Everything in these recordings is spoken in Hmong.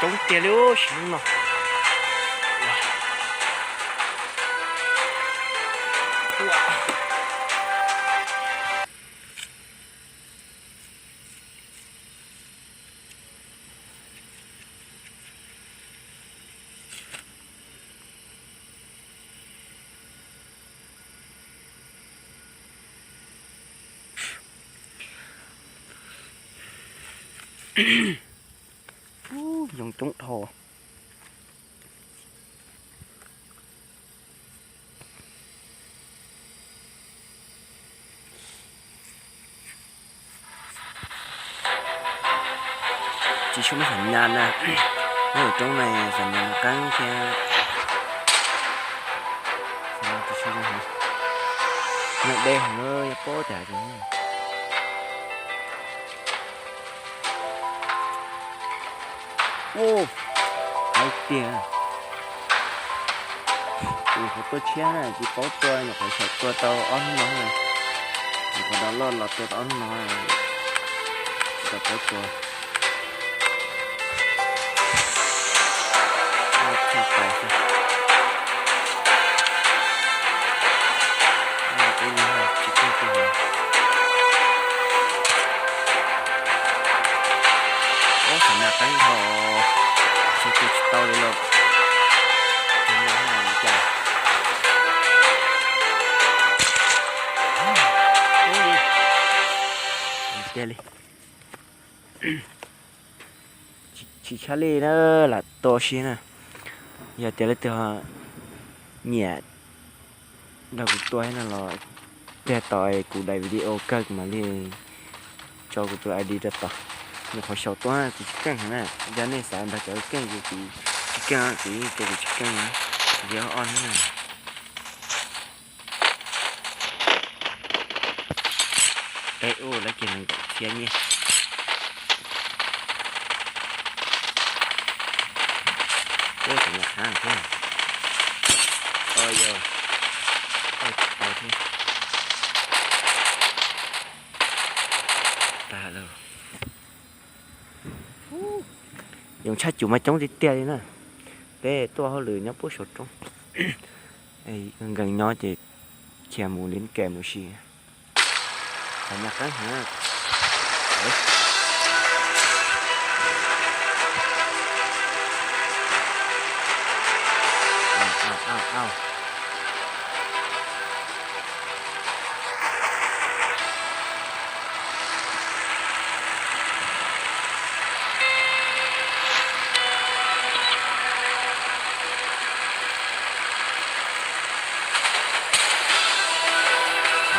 coob tiag li sim neej no. Ub, yoov coob dhau. Tsis tshua muaj xam nyas na, nyob roob na xam nyas qeeb thiab. Tsis tshua zoo heev, nyob deb heev, nyob pob tas. Ub, hais tiag, nyuam qhuav tua tshiab na, tsis paub tua, nyuam qhuav xyaum tua tau ob hnub no na. Nyuam qhuav download los tua tau ob hnub no, tsis tau paub tua. Tsis pais xwb. Ub, tsis pais xwb. Ub, xam nyas qeeb dhau, tsis tua tsis tau li los. Tus no cas, ub, tiag li. Tsis tshaj li na, lam tua si na. Yog tias leej twg nyiam nrog kuv tua no los tig tos kuv daim video kawg mam li tso kuv tus ID rau tod. Nyuam qhuav xyaum tua kuv tsis keej heev na, yog nej xav nrog cov keej ces kuv tsis keej, kuv yeej tua kuv tsis keej na, kuv yog ob hnub na. Peb ub lawv ces nees nkaum txhiab nyiaj. Ub, tseem nyam qeeb thiab. O yog, tsis tau thiab. Tag lawm. Yoov tshaj cum mas coob tiag tiag li na. Peb tuaj hauj lwm nyob puag saum roob, nkees nyob ces khiav mus li kem mus si. Xam nyas qeeb heev.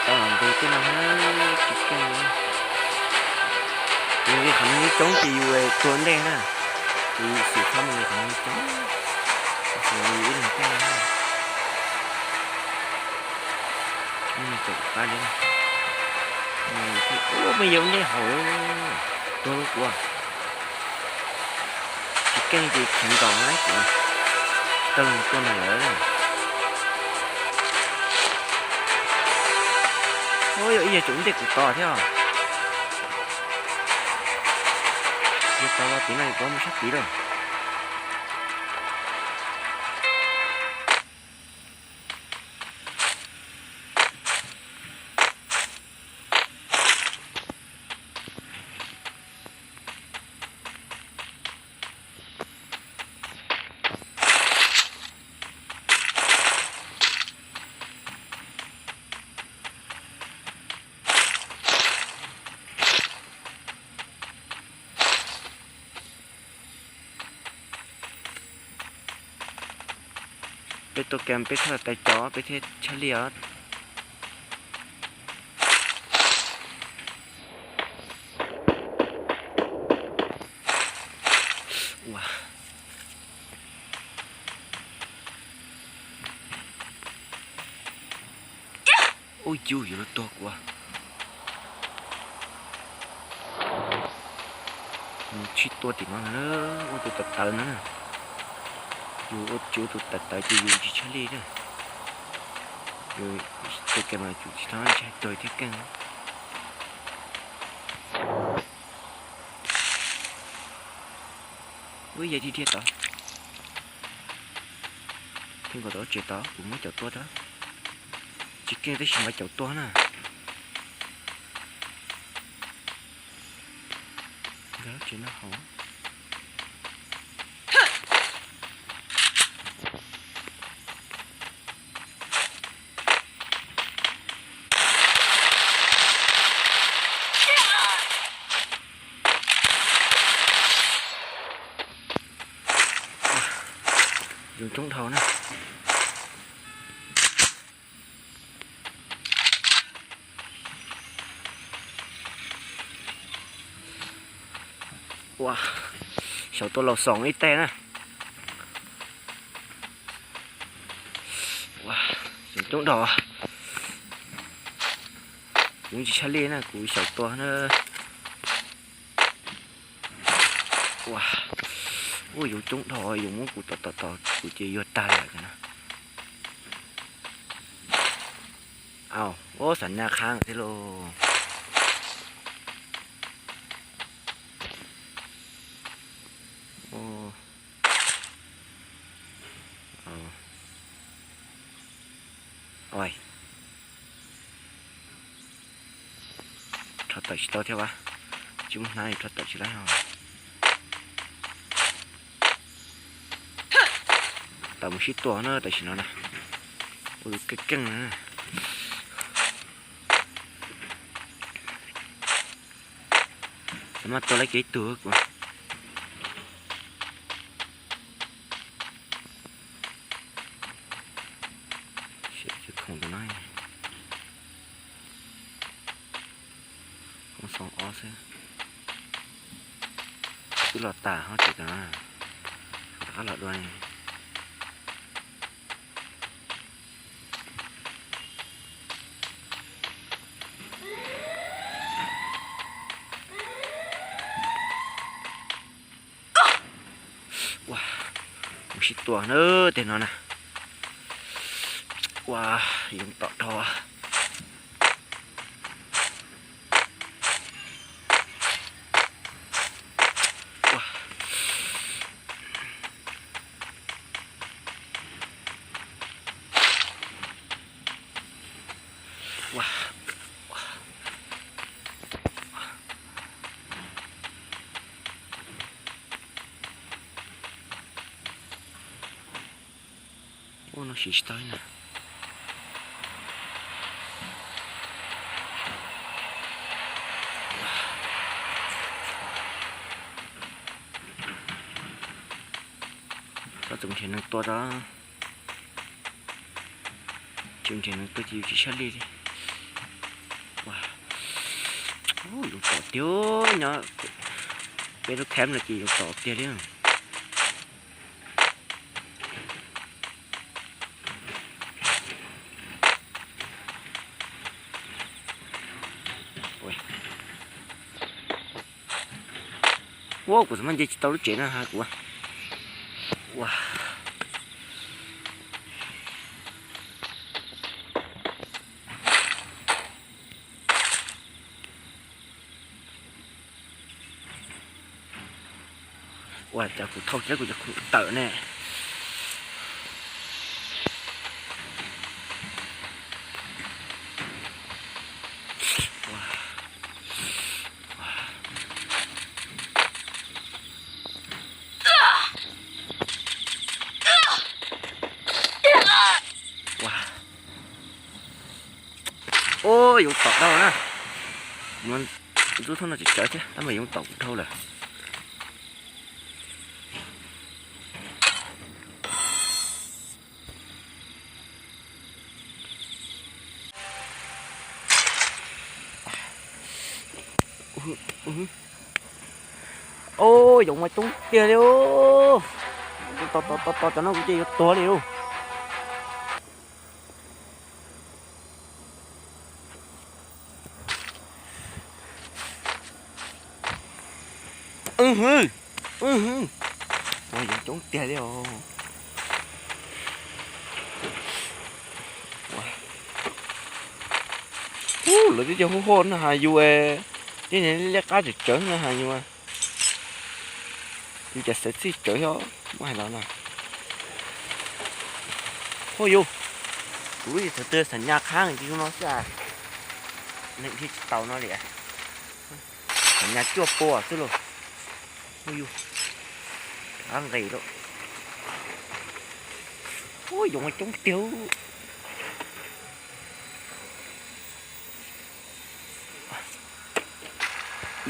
Tau los nqis tej no tsis keej li. Yus li qhov no coob ces yus tua ntej na. Yus xwm txhob mus li qhov no coob, xwm li ib leeg coob. Caum qab li. Ua me yau ntej haus, tuag lub kuv. Tsis keej ces khiav nkaus na kuv. Tsis tau los tua ntawm lawv. Ua yog ib yam tseem ntej kuv tod thiab os. Yog tau los tim no yuav tau mus sab tid lawm. Peb tua kem peb thiaj tais cov peb thiaj tshaj li os. Ua, ub, yus yuav luag tuag kuv. Mus tsis tua tim no na, ua tus tawv tawv no na. Yus ua tsis ua tus tawv tawv ces yus tsis tshaj li na. Yus tua kem mas yus tsis txhob ntshai tuag thiab keej. Ub, yog dhia dhia tod, dhia nkaus tom lub tsev tod, kuv muab caum tua tso. Tsis keej tab sis mas caum tua na. Nkag lub tsev no hauv. Yoov coob dhau na. Ua, xyaum tua laus xoom ib teg na. Ua, yoov coob dhau. Kuv tsis tshaj li na, kuv xyaum tua na. Ua, ua yoov coob dhau, yoov muab kuv tom tom tom kuv ces yuag tag lawm no. Au, ua xav nyaj qhab thiab lauj. Rho tawm tsis tau thiab as. Tsis muaj hnab rho tawm tsis laib os. Tawm mus sib tua na tam sim no na. Ua keej keej na. Xav mas tua lawv kev tug kuv. Khoom tus no, khoom xoom ob xwb. Twb los tas ho tsis tas, rov qab los dua. Ua, mus sib tua na tej no na. Ua, yoov tom dhau. Ua no siv tsis tau na. Koj txhob nrhiav neeg tua tso. Tsis nrhiav neeg tua ces yus tsis sab li li. Yoov tom tiag, nyob peb lub camp no ces yoov tom tiag li. Ua, kuv txhob nce tsis tau lub tsev no hab kuv. Ua, ua cas kuv thauj tsis tau kuv cov khoom tawm ne. Ua, yoov tom dhau na. Ntxub thoob no tseem tsawv thiab tab mas yoov tom kuv dhau lawm. Au, yoov mas coob tiag li. Tos tos tos tos cov no kuv ces yuav tuag li lauj. Ua, yoov coob tiag li os. Lawv twb cov hu hov no has yus, tib niag liab qab tsawv tsawv no has yus. Yus cas xav txij tsawv xwb muab hais los no. Huaj yus, kuv lub thaum twg xam nyas qhab ces zoo no xwb, neeg thiaj tsis tau no li. Xam nyas cuaj pua xwb lauj. Huaj yus, qab nqis lauj. Huaj yoov coob tiag.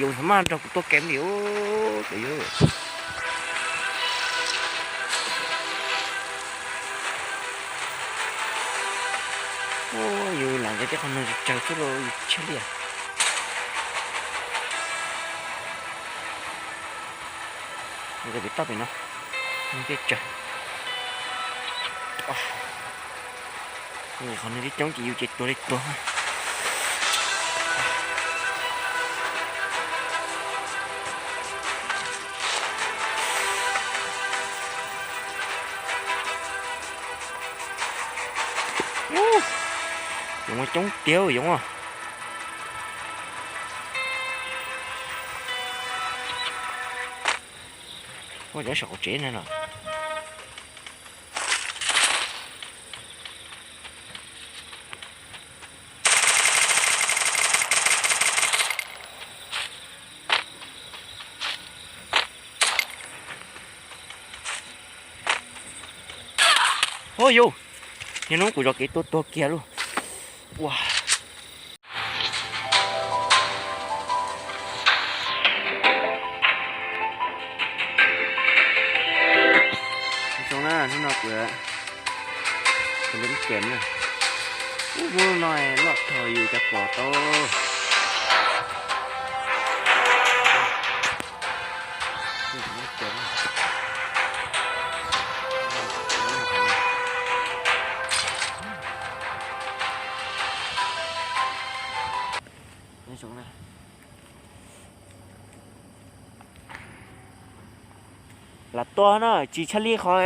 Yoov thaum maj nrog kuv tuaj kev li. Yus lam nqis tej qhov no tsawg xwb los yus tsis tshaib li. Nqis pem toj pem no, tej tsawg. Nqis qhov no coob coob ces yus ces tuag li tuag. Yoov coob tiag yoov. Ua cov saum qaum tsev no los. Huaj yus, niaj hnub kuv zov kev tuaj tuag kiag lauj. Ua zoo na, hnub no kuv lub cev na, ub hnub no loj dhau yus cov pom tau. Lam tua na, tsis tshaj li qhov.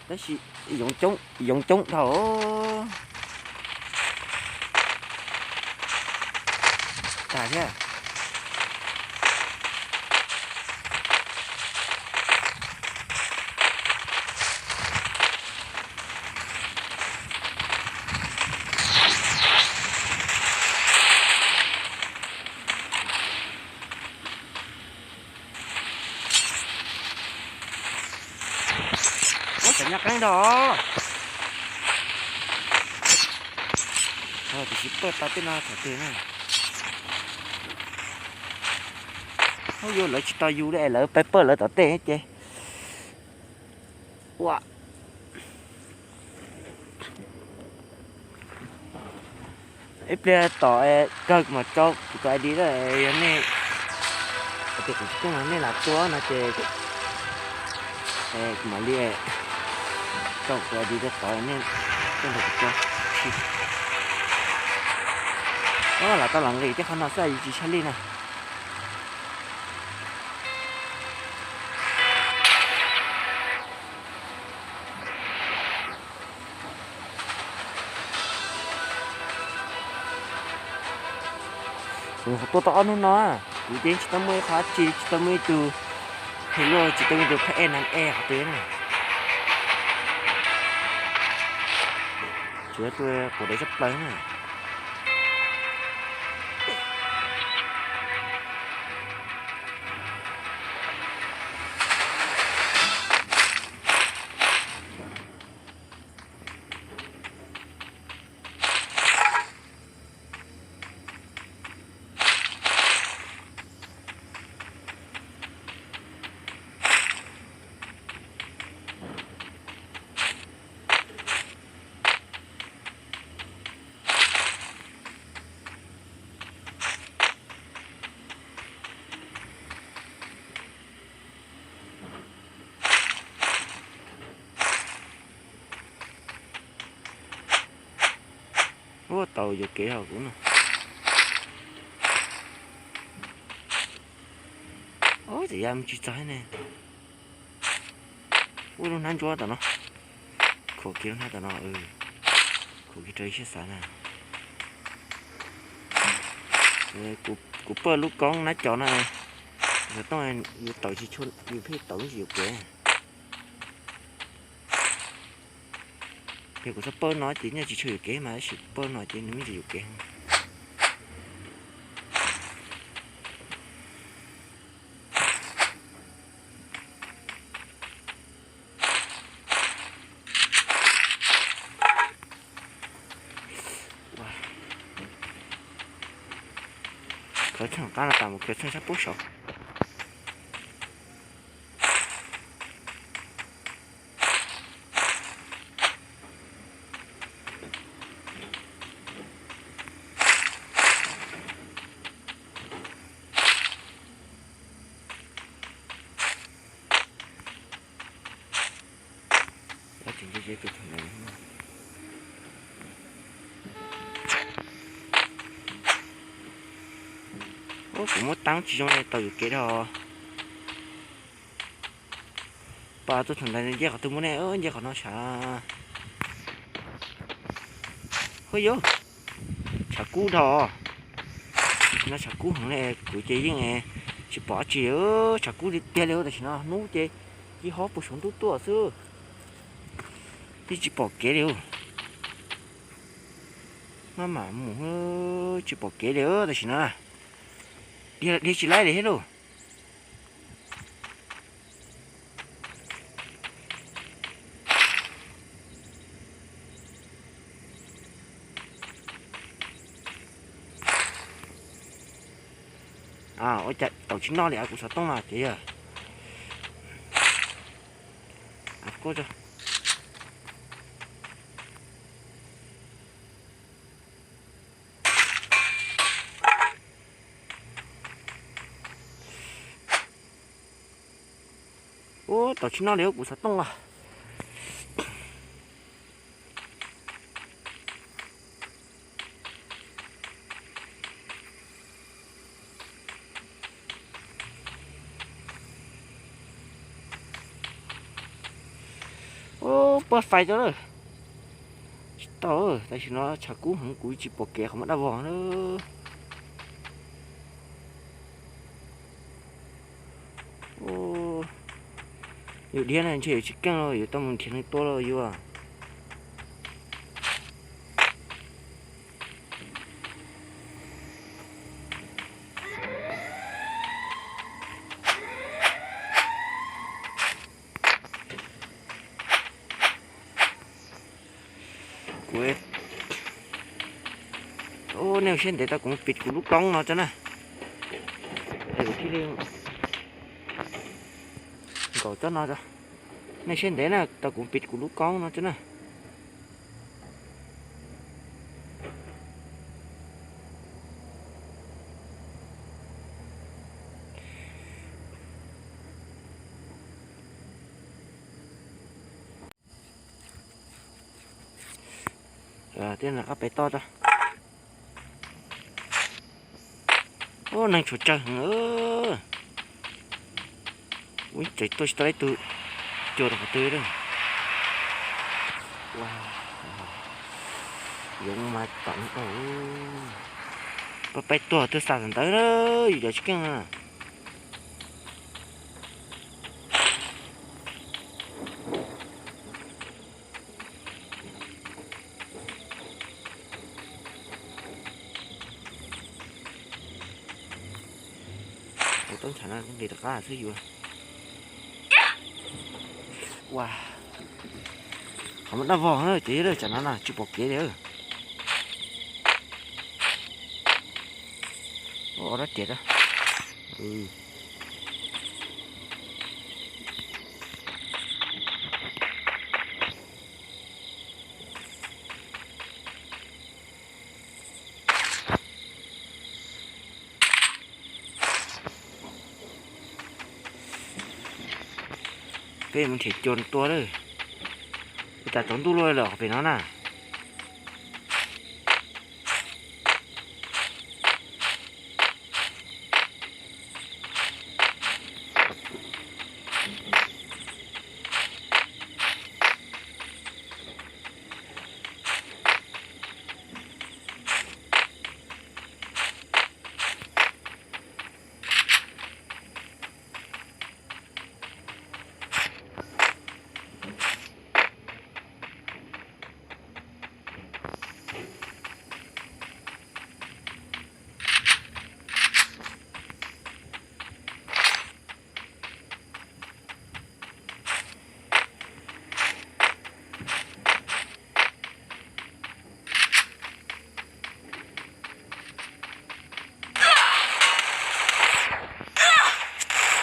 Tab sis yoov coob dhau tag thiab. Ub, tseem nyaj qeeb dhau. Tiam sis pawj tau tej no thaum twg na. Ub, yus lawv tsis tau yus li es lawv pab pawj lawv tom tej ces ua ib pliag tom kawg kuv mam tso kuv tus I D, yog nej tias kuv tsis coj nej lam tua no ces kuv mam li tso kuv tus I D rau tod nej tuaj nrog kuv tua. Lam tau lam nqis tej qhov no xwb yus tsis tshaj li na. Kuv tua tau ob hnub no, kuv ces tsis tau muaj ib qho dab tsi, tsis tau muaj ib tug hais lus, tsis tau muaj ib tug phab ej nas ej qhov twg na. Tsuas yog tus quav dev tshaj plaws na. Ua tau yuam kev hauv kuv no. Ub, txawm ya mus tsis txog ne. Ub, lub hnab ntsuab tom no. Khuam kiag lub hnab tom no. Khuam kiag rau ib siab xav na. Kuv pawj lub koob nab cov no, xov tooj yus tawm tsis tshua, yus pheej tawm ntsis yuam kev. Yog kuv txhob pawj no ces nyaj tsis tshua yuam kev mas, tab sis kuv pawj no ces nws me ntsis yuam kev. Khawv txheej qab no tas mus khawv txheej sab pub saud. Kuv muab tab tsis zoo ne, tau yuam kev dhau. Pas tuaj thaum ntawd nce qhov twg muaj ne, nce qhov no sav. Huaj yuav, tshav kub dhau. No tshav kub heev ne, kuv ces yeej tsis pom dab tsi, tshav kub tiag tiag li. Tam sim no hnub ces ci hob puag saum ntuj tuaj xwb, yeej tsis pom kev li. Maj mam mus tsis pom kev li tam sim no. Dhia tsis laib li thiab lauj. Ua cas tau tsis noj li kuv xov tooj no ces yog. Ua tau tsis noj li kuv xov tooj os. Ua pab fais tau lawm. Tsis tau, tam sim no tshav kub heev kuv tsis pom kev qhov muaj dab vog na. Yus dhia na ntshe yuav tsis keej los yuav tau mus nrhiav neeg tua los yuav. Kuv, nej ua siab ntev tau kuv mus pis kuv lub koob no tso na. Es kuv thiaj li nkaum tsob no tso. Nej siab ntev na, tau kuv mus pis kuv lub koob no tso na. Thiab nram qab pem toj tso. Ub, neeg tshuav tsawg heev. Ub, tseem tuaj tsis tau ib tug cua rau qhov twg li. Yoov mas tom no tau. Pab peb tuag twb xa tawm ntawd na, yus cov tsis keej na. Ua tau tsam no nqis rov qab xwb yus. Ua, qhov muaj dab vog na ces yog tsam no na tsis pom kev li. Ua dab riam. Peb mus nrhiav cua tua lawm. Ua cas tsaus ntuj luaj lawm qhov pem no na.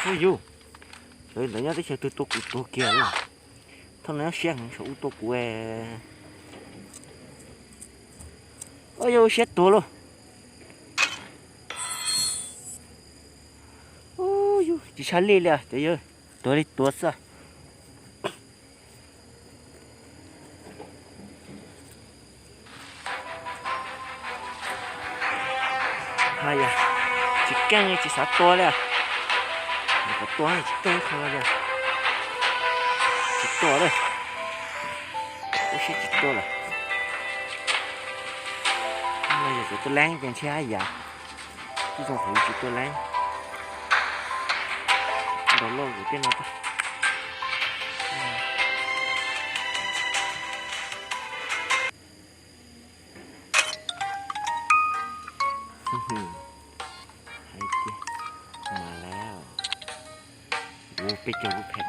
Yus, sawv ntawd nyob teb chaws twg tua kuv tuag kiag li. Thaum no nyob siab heev, saum ub tua kuv. Ua yus siab tuag lauj. Yus tsis tshaj lij li cov yawg, tuag li tuag xwb. Hais yam tsis keej tsis xav tua li. Kom tua tsis keej qhov li. Tsis tua li. Ua siab tsis tua lawm. Yog txawm tua leeb ces ntshe haj yam. Kuj zoo qhov tsis tua leeb. Ntaus loj kuv tej no. Hais tias mas lawm, ua peb caug lub phem.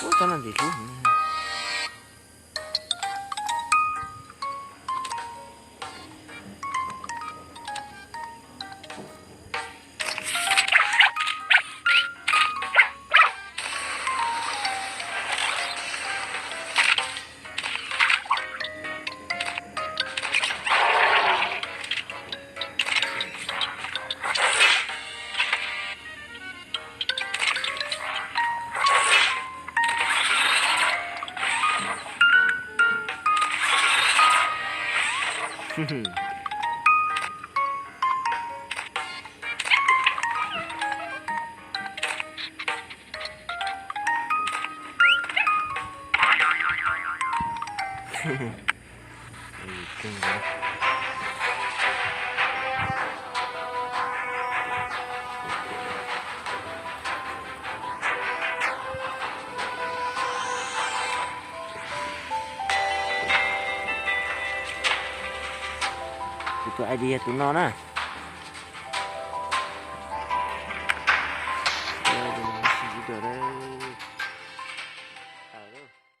Ub, tsob no ntxim hlub heev. Kuv tus I D yog tus no na.